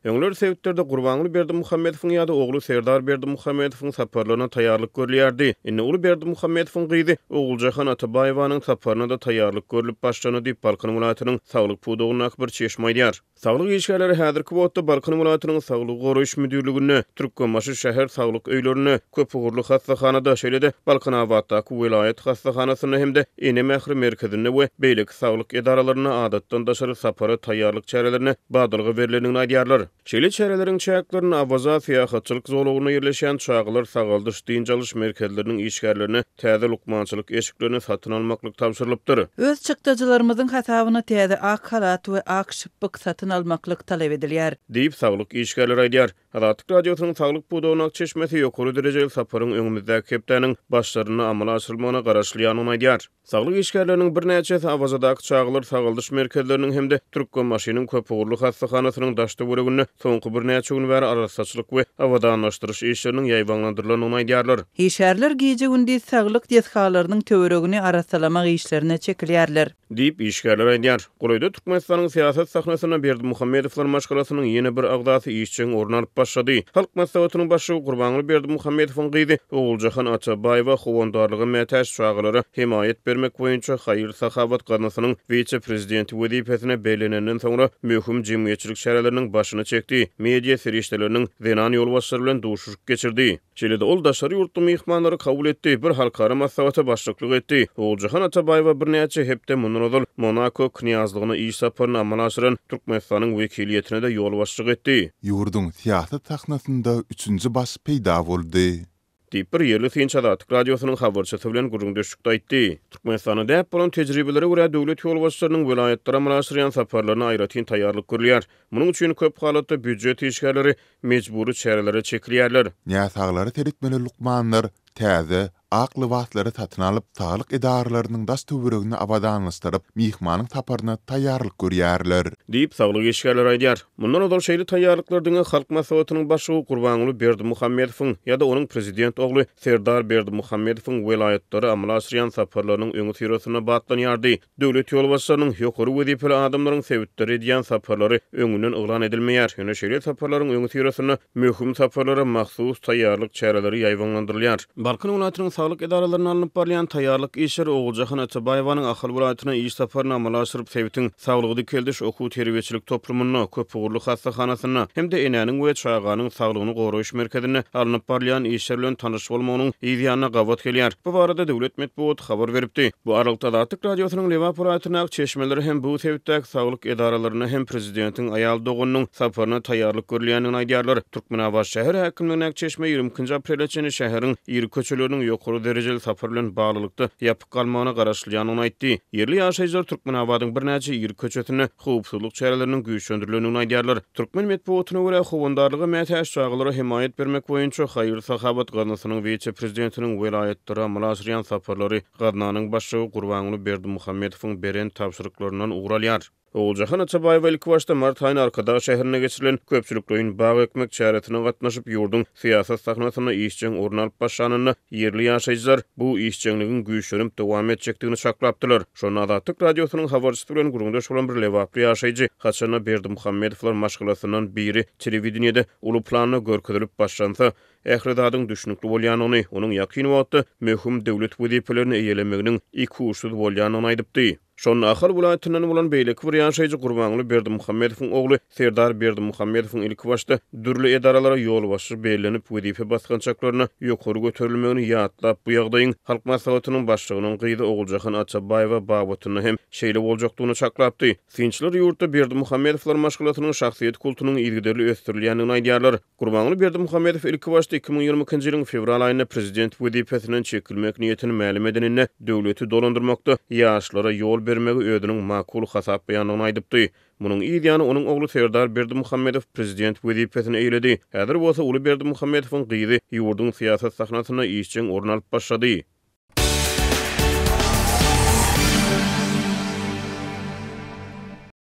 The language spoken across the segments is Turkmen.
Öňler sebitlerde Gurbanguly Berdimuhamedowyň ýa-da ogly Serdar Berdimuhamedowyň saparlaryna taýýarlyk görülýärdi. Indi uly Berdimuhamedowyň gyzy Oguljahan Atabaýewanyň saparyna-da taýýarlyk görlüp başlandy diýip, Balkan welaýatynyň saglyk pudagyndaky bir çeşme aýdýar. Saglyk işgärleri häzirki wagtda Balkan welaýatynyň Saglygy goraýyş müdirliginde, Türkmenbaşy şäher saglyk öýlerinde, köpugurly hassahanada, şeýle-de Balkanabatdaky welaýat hassahanasynda hem-de Ene mähri merkezinde we beýleki saglyk edaralarynda adatdan daşary sapara taýýarlyk çärelerine badalga berlendigini aýdýarlar. Şeýle çäreleriň çäklerinde Awaza syýahatçylyk zolagynda ýerleşýän çagalar sagaldyş-dynç alyş merkezleriniň işgärlerine täze lukmançylyk eşiklerini satyn almaklyk tabşyrylypdyr. Öz çykdajylarymyzyň hasabyna täze ak halat we ak şypbyk satyn almaklyk talap edilýär. Diýip, saglyk işgärleri aýdýar. Azatlyk Radiosynyň saglyk pudagyndaky çeşmesi ýokary derejeli saparyň öňümizdäki hepdäniň başlarynda amala aşyrylmagyna garaşylýandygyny aýdýar. Saglyk işgärleriniň birnäçesi Awazadaky çagalar sagaldyş merkezleriniň hem-de Türkmenbaşynyň köpugurly hassahanasynyň daş-töwereginde soňky birnäçe gün bäri arassaçylyk we abadanlaşdyryş işleriniň ýaýbaňlandyrylandygyny aýdýarlar. Işgärler gije-gündiz saglyk desgalarynyň töweregini arassalamak işlerine çekilýärler. Diýip, işgärler aýdýar. Golaýda Türkmenistanyň syýasat sahnasynda Berdimuhamedowlar maşgalasynyň ýene bir agzasy işjeň orun alyp başlady. Halk Maslahatynyň başlygy Gurbanguly Berdimuhamedowyň gyzy Oguljahan Atabaýewa howandarlyga mätäç çagalara hemaýat bermek boýunça haýyr-sahawat gaznasynyň wise-prezidenti wezipesine bellenenden soňra möhüm jemgyýetçilik çäreleriniň başyny çekdi, media serişdeleriniň zenan ýolbaşçylary bilen duşuşyk geçirdi. Şeýle-de ol daşary ýurtly myhmanlary kabul etdi, bir halkara maslahata başlyklyk etdi. Oguljahan Atabaýewa birnäçe hepde mundan ozal Monako Knýazlygyna iş saparyny amala aşyran Türkmenistanyň wekiliýetine-de ýolbaşçylyk etdi. Ýurduň syýasat sahnasynda üçünji baş peýda boldy. Diýip, bir ýerli synçy Azatlyk Radiosynyň habarçysy bilen gürrüňdeşlikde aýtdy. Türkmenistanda däp bolan tejribelere görä, döwlet ýolbaşçylarynyň welaýatlara amala aşyrýan saparlaryna aýratyn taýýarlyk görülýär. Munuň üçin köp halatda býujet işgärleri mejbury çärelere çekilýärler. Näsaglara seretmeli lukmanlar täze, ak lybaslary satyn alyp, saglyk edaralarynyň daş-töweregini abadanlaşdyryp, myhmanyň saparyna taýýarlyk görýärler. Diýip, saglyk işgärleri aýdýar. Mundan ozal şeýle taýýarlyklar diňe Halk Maslahatynyň başlygy Gurbanguly Berdimuhamedowyň ýa-da onuň prezident ogly Serdar Berdimuhamedowyň welaýatlara amala aşyrýan saparlarynyň öňüsyrasynda batlanýardy. Döwlet ýolbaşçylarynyň, ýokary wezipeli adamlaryň sebitlere edýän saparlary öňünden yglan edilmeýär. Ýöne şeýle saparlaryň öňüsyrasynda möhüm saparlara mahsus taýýarlyk çäreleri ýaýbaňlandyrylýar. Balkan welaýatynyň saglyk edaralarynda alnyp barylýan taýýarlyk işleri Oguljahan Atabaýewanyň Ahal welaýatyna iş saparyny amala aşyryp, sebitiň saglygy dikeldiş okuw-terbiýeçilik toplumynda, köpugurly hassahanasynda hem-de Enäniň we çaganyň saglygyny goraýyş merkezinde alnyp barylýan işler bilen tanyş bolmagynyň yz ýanyna gabat gelýär. Bu barada döwlet metbugaty habar beripdi. Bu aralykda, Azatlyk Radiosynyň Lebap welaýatyndaky çeşmeleri hem bu sebitdäki saglyk edaralarynda hem prezidentiň aýal doganynyň saparyna taýýarlyk görülýändigini aýdýarlar. Türkmenabat şäher häkimligindäki çeşme 22-nji aprele çenli şäheriň iri köçeleriniň ýokary derejeli sapar bilen baglylykda ýapyk galmagyna garaşylýandygyny aýtdy. Ýerli ýaşaýjylar Türkmenabadyň birnäçe iri köçesinde howpsuzlyk çäreleriniň güýçlendirilendigini aýdýarlar. Türkmen metbugatyna görä, howandarlyga mätäç çagalara hemaýat bermek boýunça haýyr-sahawat gaznasynyň wise-prezidentiniň welaýatlara amala aşyrýan saparlary gaznanyň başlygy Gurbanguly Berdimuhamedowyň beren tabşyryklaryndan ugur alýar. Oguljahan Atabaýewa ilkibaşda mart aýynda Arkadag şäherinde geçirilen köpçülikleýin bag ekmek çäresine gatnaşyp, ýurduň syýasat sahnasynda işjeň orun alyp başlanynda, ýerli ýaşaýjylar bu işjeňligiň güýçlenip dowam etjekdigini çaklapdylar. Şonda Azatlyk Radiosynyň habarçysy bilen gürrüňdeş bolan bir lebaply ýaşaýjy, haçanda Berdimuhamedowlar maşgalasyndan biri telewideniýede uly planda görkezilip başlansa, ähli zadyň düşnükli bolýandygyny, onuň ýakyn wagtda möhüm döwlet wezipelerini eýelemeginiň ikuçsuz bolýandygyny aýdypdy. Şonda Ahal welaýatyndan bolan beýleki bir ýaşaýjy Gurbanguly Berdimuhamedowyň ogly Serdar Berdimuhamedowyň ilkibaşda dürli edaralara ýolbaşçy bellenip, wezipe basgançaklarynda ýokary göterilmegini ýatlap, bu ýagdaýyň Halk Maslahatynyň Başlygynyň gyzy Oguljahan Atabaýewa babatynda hem şeýle boljakdygyny çaklapdy. Synçylar ýurtda Berdimuhamedowlar maşgalasynyň şahsyýet kultunyň yzygiderli ösdürilýändigini aýdýarlar. Gurbanguly Berdimuhamedow ilkibaşda 2022-nji ýylyň fewral aýynda prezident wezipesinden çekilmek niýetini mälim edeninde, döwleti dolandyrmakda ýaşlara ýol bermegi özüniň makul hasaplaýandygyny aýdypdy. Munuň yz ýany onuň ogly Serdar Berdimuhamedow prezident wezipesini eýeledi. Häzir bolsa uly Berdimuhamedowyň gyzy ýurduň syýasat sahnasynda işjeň orun alyp başlady.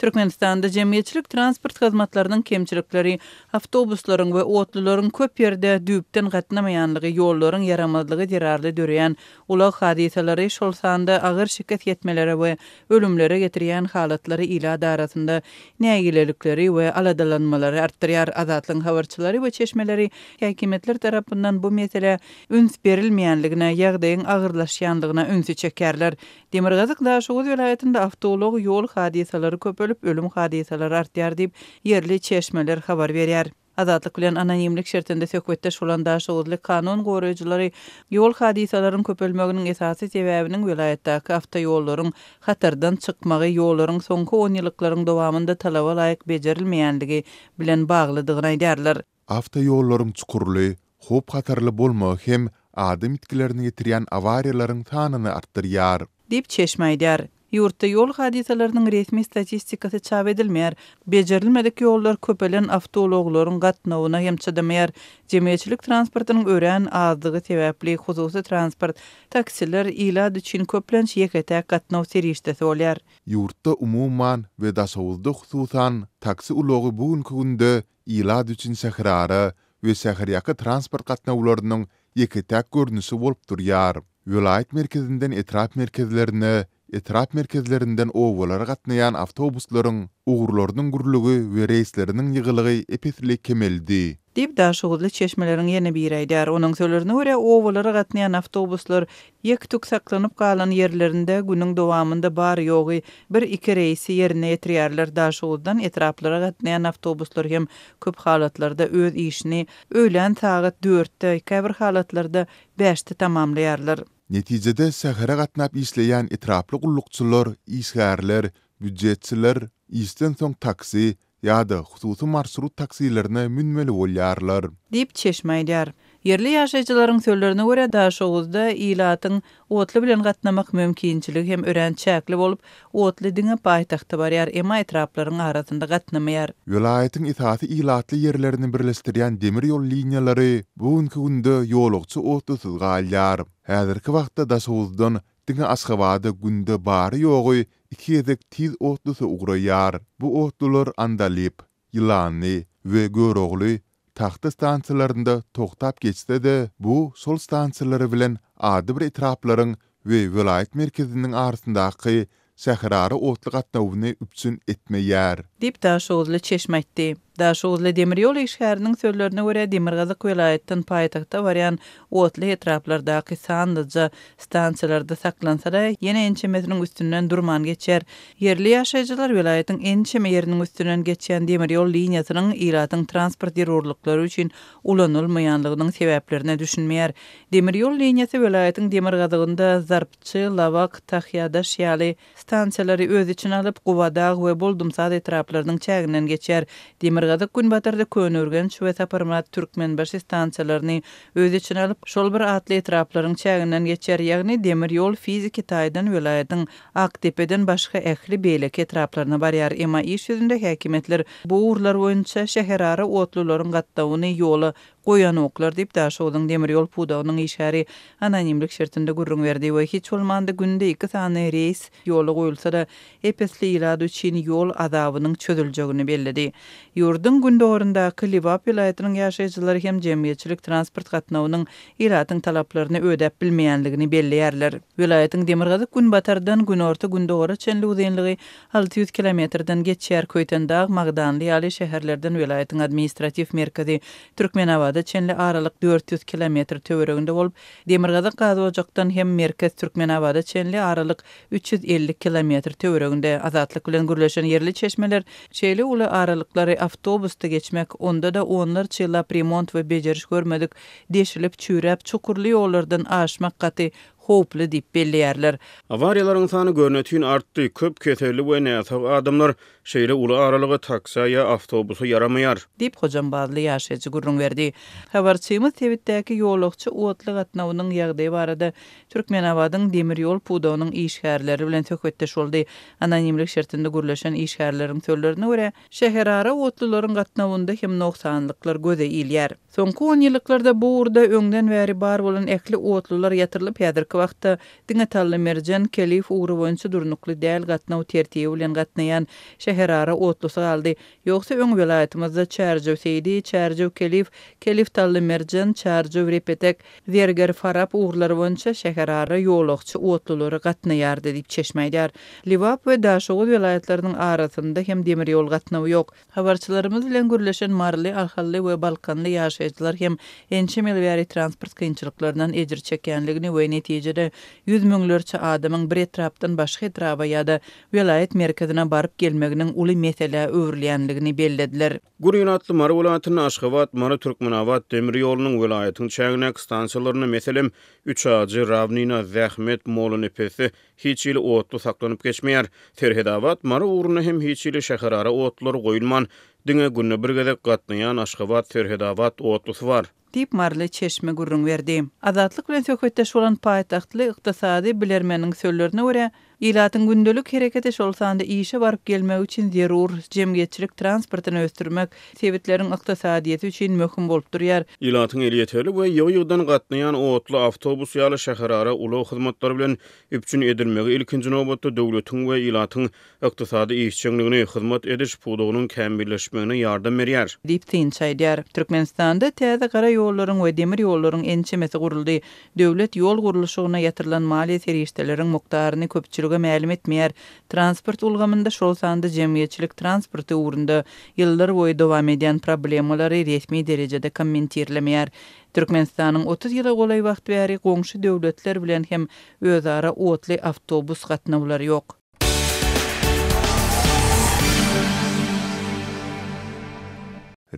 Türkmenistanda jemgyýetçilik transport hyzmatlarynyň kemçilikleri, awtobuslaryň we otlularyň köp ýerde düýpden gatnamaýanlygy, ýollaryň ýaramazlygy zerarly döreýän ulag hadysalary, şol sanda agyr şikes ýetmelere we ölümlere getirýän halatlary ilat arasynda nägilelikleri we aladalanmalary artdyrýar. Azatlygyň habarçylary we çeşmeleri häkimiýetler tarapyndan bu meselä üns berilmeýänligine, ýagdaýyň agyrlaşýanlygyna ünsi çekýärler. Demirgazyk Daşoguz welaýatynda awtoulag ýol hadysalary köpelip, ölüm hadysalary artýar diýip, ýerli çeşmeler habar berýär. Azatlyk bilen anonimlik şertinde söhbetdeş bolan daşoguzly kanun goraýjylary ýol hadysalaryň köpelmeginiň esasy sebäbiniň welaýatdaky awtoýollaryň hatardan çykmagy, ýollaryň soňky onýyllyklaryň dowamynda talaba laýyk bejerilmeýänligi bilen baglydygyny aýdýarlar. Awtoýollaryň çukurly, howp-hatarly bolmagy hem adam ýitgilerini getirýän awariýalaryň sanyny artdyrýar. Diýip, çeşme aýdýar. Ýurtda ýol hadysalarynyň resmi statistikasy çap edilmeýär. Bejerilmedik ýollar köpelen awtoulaglaryň gatnawyna hem çydamaýar. Jemgyýetçilik transportynyň örän azdygy sebäpli, hususy transport, taksiler ilat üçin köplenç ýeke-täk gatnaw serişdesi bolýar. Ýurtda umuman we Daşoguzda hususan, taksi ulagy bu günki günde ilat üçin şäherara we şäherýaka transport gatnawlarynyň ýeke-täk görnüşi bolup durýar. Welaýat merkezinden etrap merkezlerine, etrap merkezlerinden obalara gatnaýan awtobuslaryň ugurlarynyň gürlügi we reýsleriniň ýygylygy ep-esli kemeldi. Diýip, daşoguzly çeşmeleriň ýene biri aýdýar. Onuň sözlerine görä, obalara gatnaýan awtobuslar ýek-tük saklanyp galan ýerlerinde günüň dowamynda bary-ýogy bir-iki reýsi ýerine ýetirýärler. Daşoguzdan etraplara gatnaýan awtobuslar hem köp halatlarda öz işini öýlän sagat dörtde, käbir halatlarda bäşde tamamlaýarlar. Netijede şähere gatnap işleýän etraply gullukçylar, işgärler, býujetçiler işden soň taksi ýa-da hususy marşrut taksilerine münmeli bolýarlar. Diýip, çeşme aýdýar. Ýerli ýaşaýjylaryň sözlerine görä, Daşoguzda ilatyň otly bilen gatnamak mümkinçiligi hem örän çäkli bolup, otly diňe paýtagta barýar, emma etraplaryň arasynda gatnamaýar. Welaýatyň esasy ilatly ýerlerini birleşdirýän demir ýol liniýalary bu günki günde ýolagçy otlusyz galýar. Häzirki wagtda Daşoguzdan diňe Aşgabada günde bary-ýogy iki gezek tiz otlusy ugraýar. Bu otlular Andalyp, Ýylanly we Görogly Tagta stansiýalarynda togtap geçse-de, bu şol stansiýalary bilen adybir etraplaryň we welaýat merkeziniň arasyndaky şäherara otly gatnawyny üpjün etmeýär. Diýip, daşoguzly çeşme aýtdy. Daşoguzly demir ýol işgäriniň sözlerine görä, demirgazyk welaýatdan paýtagta barýan otly etraplardaky sanlyja stansiýalarda saklansa-da, ýene ençemesiniň üstünden durman geçýär. Ýerli ýaşaýjylar welaýatyň ençeme ýeriniň üstünden geçýän demir ýol liniýasynyň ilatyň transport zerurlyklary üçin ulanylmaýanlygynyň sebäplerine düşünmeýär. Demir ýol liniýasy welaýatyň demirgazygynda Zarpçy, Lawak, Tahýadaş ýaly stansiýalary öz içine alyp, Gubadag we Boldumsaz etraplarynyň çäginden geçýär. Demirgazyk-günbatarda Köneürgenç we Saparmyrat Türkmenbaşy stansiýalaryny öz içine alyp, şol bir atly etraplaryň çäginden geçýär, ýagny demir ýol fiziki taýdan welaýatyň Akdepeden başga ähli beýleki etraplaryna barýar. Emma iş ýüzünde häkimiýetler bu ugurlar boýunça şäherara otlularyň gatnawyny ýola goýanoklar diýip, Daşogzuň demir ýol pudagynyň işgäri anonimlik şertinde gürrüň berdi we hiç bolmanda günde iki sany reýs ýola goýulsa-da, ep-esli ilat üçin ýol azabynyň çözüljegini belledi. Ýurduň gündogaryndaky Lebap welaýatynyň ýaşaýjylary hem jemgyýetçilik transport gatnawynyň ilatyň talaplaryny ödäp bilmeýänligini belleýärler. Welaýatyň demirgazyk-günbatardan günorta-gündogara çenli uzynlygy 600 kilometrden geçýär. Köýtendag, Magdanly ýaly şäherlerden welaýatyň administratiw merkezi Türkmenabada çenli aralyk 400 kilometr töwereginde bolup, demirgazyk Gazojakdan hem merkez Türkmenabada çenli aralyk 350 kilometr töwereginde. Azatlyk bilen gürleşen ýerli çeşmeler şeýle uly aralyklary awtobusda geçmek, onda-da onlarça ýyllap remont we bejeriş görmedik, deşilip, çüýräp, çukurly ýollardan aşmak gaty howply diýip belleýärler. Awariýalaryň sany görnetin artdy, köp keselli we näsag adamlar şeýle uly aralyga taksä ýa awtobusa ýaramaýar. Diýip, hojambazly ýaşaýjy gürrüň berdi. Habarçymyz sebitdäki ýolagçy otly gatnawynyň ýagdaýy barada Türkmenabadyň demir ýol pudagynyň işgärleri bilen söhbetdeş boldy. Anonimlik şertinde gürleşen işgärleriň sözlerine görä, şäherara otlularyň gatnawynda hem nogsanlyklar göze ilýär. Soňky onýyllyklarda bu ugurda öňden bäri bar bolan ähli otlular ýatyrylyp, häzirki wagtda. wagtda diňe Tallymerjen, Kelif ugry boýunça durnukly däl gatnaw tertibi bilen gatnaýan şäherara otlusy galdy. Ýogsa öň welaýatymyzda Çärjew-Seýdi, Çärjew-Kelif, Kelif-Tallymerjen, Çärjew-Repetek, Zerger-Farap ugurlary boýunça şäherara ýolagçy otlulary gatnaýardy diýip, çeşme aýdýar. Lebap we Daşoguz welaýatlarynyň arasynda hem demir ýol gatnawy ýok. Habarçylarymyz bilen gürleşen maryly, ahally we balkanly ýaşaýjylar hem ençeme ýyl bäri transport kynçylyklaryndan ejir çekýänligini we netijede ýüz müňlerçe adamyň bir etrapdan başga etraba ýa-da welaýat merkezine baryp gelmeginiň uly meselä öwrülýänligini bellediler. Gür ilatly Mary welaýatynda Aşgabat, Mary, Türkmenabat demir ýolunyň welaýatyň çägindäki stansiýalarynda, meselem, Üçajy, Rawnina, Zähmet, Mollanepesde hiç hili otly saklanyp geçmeýär. Serhedabat, Mary ugrunda hem hiç hili şäherara otlulary goýulman, diňe günde bir gezek gatnaýan Aşgabat, Serhedabat otlusy bar. Diýip, maryly çeşme gürrüň berdi. Azatlyk bilen söhbetdeş bolan paýtagtly ykdysady bilermeniň sözlerine görä, ilatyň gündelik hereketi, şol sanda işe baryp gelmegi üçin zerur jemgyýetçilik transportyny ösdürmek sebitleriň ykdysadyýeti üçin möhüm bolup durýar. Ilatyň elýeterli we ýygy-ýygydan gatnaýan otly, awtobus ýaly şäherara ulag hyzmatlary bilen üpjün edilmegi ilkinji nobatda döwletiň we ilatyň ykdysady işjeňligini, hyzmat ediş pudagynyň kämilleşmegine ýardam berýär. Diýip, synçy aýdýar. Türkmenistanda täze gara ýollaryň we demir ýollaryň ençemesi guruldy. Döwlet ýol gurluşygyna ýatyrylan maliýe serişdeleriň mukdaryny köpçülige mälim etmeýär. Transport ulgamynda, şol sanda jemgyýetçilik transporty ugrunda ýyllar boýy dowam edýän problemalary resmi derejede kommentirlemeýär. Türkmenistanyň 30 ýyla golaý wagt bäri goňşy döwletler bilen hem özara otly awtobus gatnawlary ýok.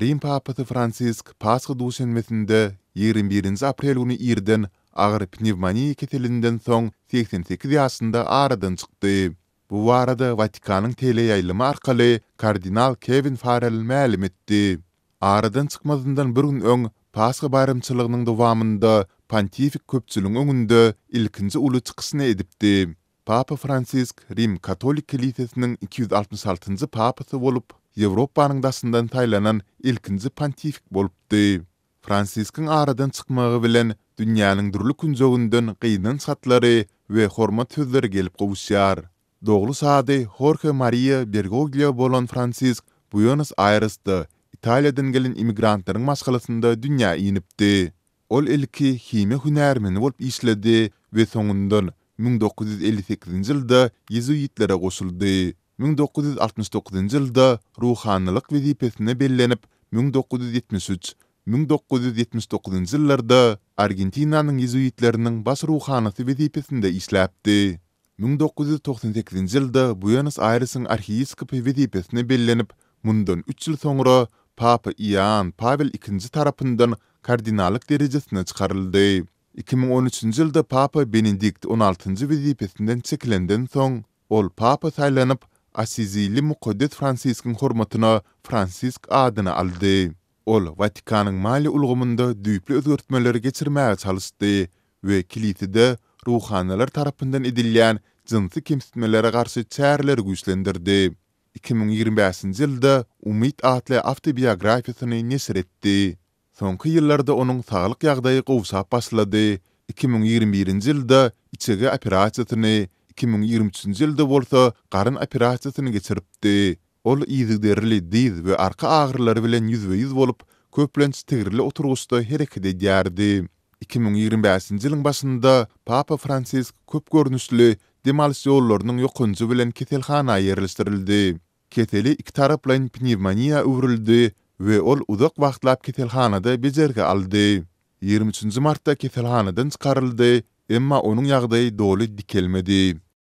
Rim papasy Fransisk Pasha duşenbesinde, 21 aprel güni irden agyr pnewmoniýa keselinden soň 88 ýaşynda aradan çykdy. Bu barada Watikanyň teleýaýlymy arkaly kardinal Kewin Farrell mälim etdi. Aradan çykmazyndan bir gün öň Pasha baýramçylygynyň dowamynda pontifik köpçüligiň öňünde ilkinji uly çykyşyny edipdi. Papa Fransisk Rim katolik kelisesiniň 266-njy papasy bolup, Ýewropanyň daşyndan saýlanan ilkinji pontifik bolupdy. Fransiskiň aradan çykmagy bilen dünýäniň dürli künjeginden gynanç hatlary we hormat sözleri gelip gowuşýar. Dogluş ady Horhe Mariýa Bergoglio bolan Fransisk Buenos-Aýresde, Italiýadan gelen immigrantlaryň maşgalasynda dünýä inipdi. Ol ilki himiýa hünärmeni bolup işledi we soňundan 1958-nji ýylda ýezuitlere goşuldy. 1969-njy ýylda ruhanylyk wezipesine bellenip, 1973, 1979-njy ýyllarda Argentinanyň ýezuitleriniň baş ruhanysy wezipesinde işläpdi. 1998-nji ýylda Buenos-Aýresiň arhiýepiskopy wezipesine bellenip, mundan üç ýyl soňra Papa Ioann Pawel II tarapyndan kardinallyk derejesine çykaryldy. 2013-nji ýylda Papa Benedikt XVI wezipesinden çekilenden soň, ol Papa saýlanyp, Assizili mukaddes Fransiskiň hormatyna Fransisk adyny aldy. Ol Watikanyň maliýe ulgamynda düýpli özgertmeleri geçirmäge çalyşdy we kilisede ruhanylar tarapyndan edilýän jynsy kemsitmelere garşy çäreleri güýçlendirdi. 2025-nji ýylda Umyt atly awtobiografiýasyny neşir etdi. Soňky ýyllarda onuň saglyk ýagdaýy gowşap başlady, 2021-nji ýylda içege operasiýasyny, 2023-nji ýylda bolsa garyn operasiýasyny geçiripdi. Ol yzygiderli dyz we arka agyrylary bilen ýüzbe-ýüz bolup, köplenç tigirli oturgyçda hereket edýärdi. 2025-nji ýylyň başynda Papa Fransisk köp görnüşli dem alyş ýollarynyň ýokanjy bilen keselhana ýerleşdirildi. Keseli ikitaraplaýyn pnewmoniýa öwrüldi we ol uzak wagtlap keselhanada bejergi aldy. 23 martda keselhanadan çykaryldy, emma onuň ýagdaýy doly dikelmedi.